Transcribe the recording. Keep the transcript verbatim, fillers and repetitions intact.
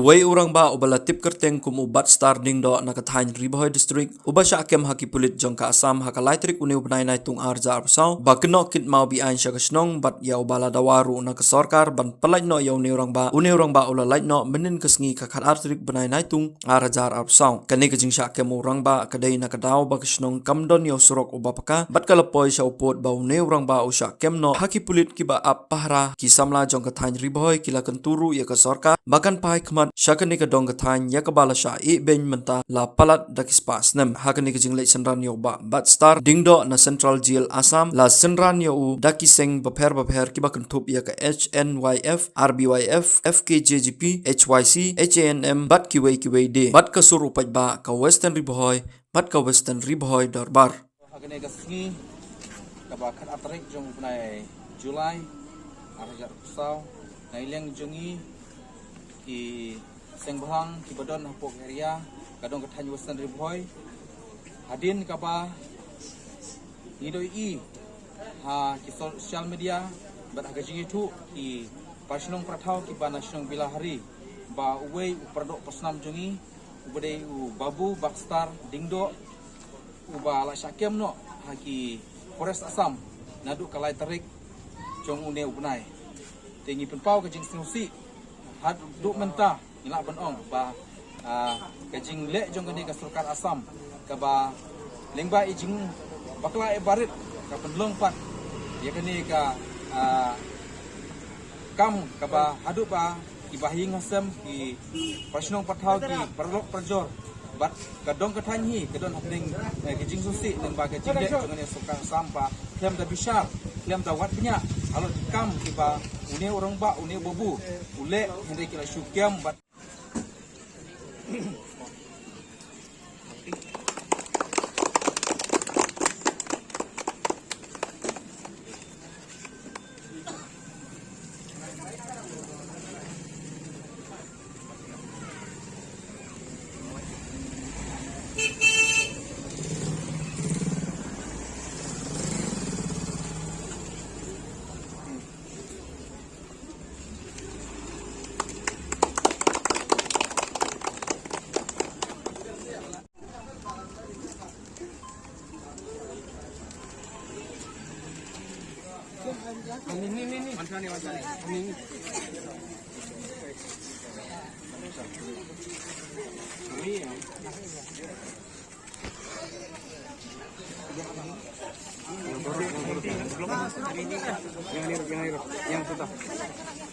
Wei u rangbah uba la tip kyrteng kum u Batstar Dingdoh na ka thaiñ Ri Bhoi District, uba shah kem ha ki pulit jong ka Assam ha ka lai tarik une u bnai Naitung ar hajar arphew saw, ba kynnoh kit maw beaiñ sha ka shnong bad ïa uba la dawa ruh na ka sorkar ban pyllait noh ïa une u rangbah. Une u rangbah u la lait noh mynnin ka sngi ka khatar tarik bnai Naitung ar hajar arphew saw. Kane ka jingshah kem u rangbah ka dei na ka daw ba ka shnong kam don ïa u surok uba paka bad ka la poi sha u pud ba une u rangbah u shah kem noh ha ki pulit kiba ap pahara. Ki samla jong ka thaiñ Ri Bhoi ki la kyntu ruh ïa ka sorkar ba kan phai khmat sha kane ka dong ka thaiñ ïa kaba la shah ïeh beiñ mynta la palat da ki spah snem. Ha kane ka jingleit synran ïa u Bah Batstar Dingdoh na Central Jail Assam la synran ïa u da ki seng bapher bapher kiba kynthup ïa ka H N Y F, R B Y F, F K J G P, H Y C, H A N M bad kiwei kiwei de. Bad ka sur u paidbah ka Western Ri Bhoi bad ka Western Ri Bhoi Dorbar. Ha kane ka sngi kaba khatar tarik jong u bnai July ar hajar arphew saw, na ïing jong ngi ki seng bhang kiba don hapoh area ka dong ka thaiñ Western Ri Bhoi, hadien kaba ngi ïohi ha ki social media bad ha ka jingïathuh ki para shnong para thaw kiba na shnong Bilahari ba uwei u paradoh pasnam jong ngi uba dei u Babu Batstar Dingdoh uba la shah kem noh ha ki Forest Assam naduh ka lai tarik jong une u bnai. Te ngi pynpaw ka jingsngewsih haduh mynta ngi lah ban ong ba, ah, ka jingleh jong kane ka sorkar Assam kaba lyngba i jingbakla i barit ka pynlong pat ïa kane ka, ah, kam kaba haduh ba ki bahaïing hasem, ki para shnong para thaw, ki paralok parajor bad ka dong ka thaiñ hi ka don hapdeng, eh, ka jingsngewsih lyngba ka jingleh jong kane ka sorkar Assam ba khlem da bishar, khlem da wad bniah halor ki kam kiba une u rangbah, une u Babu u leh, hynrei ki la shu kem bad Yang ni, yang ni, yang sudah.